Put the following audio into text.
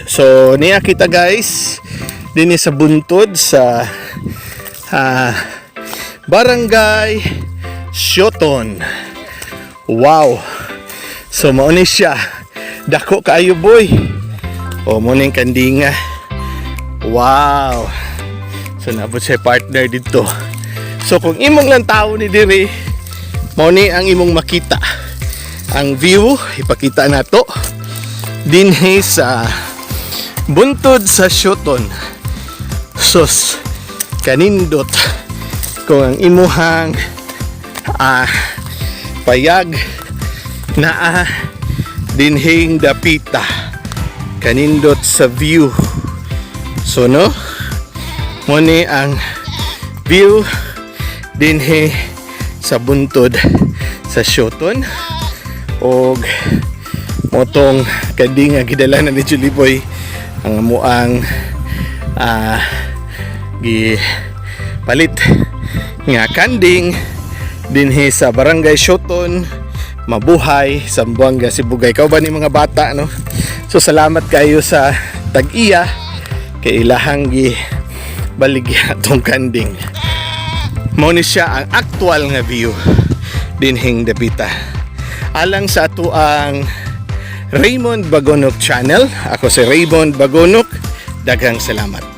So niya kita, guys, dinhi sa buntod sa Barangay Sioton. Wow. So mao ni siya. Dako kaayo, boy. O mo ning kandinga. Wow. So naabot siya partner dito. So kung imong lang tao ni diri, mao ni ang imong makita. Ang view ipakita nato dinhi sa buntod sa Sioton. Sus, kanindot kung ang imuhang payag naa dinhing dapita, kanindot sa view. So no, mo ni ang view dinhi sa buntod sa Sioton og motong kanding nga gidala na ni Julie Boy ang amuang gi palit nga kanding dinhi sa Barangay Sioton, Mabuhay, Zamboanga Sibugay. Kauban ni mga bata, no? So salamat kayo sa tag-iya kay ilahang gi baligya tong kanding. Mao ni siya ang aktual nga view dinhing dapita. Alang sa ato ang Raymond Bagonok Channel. Ako si Raymond Bagonok. Daghang salamat.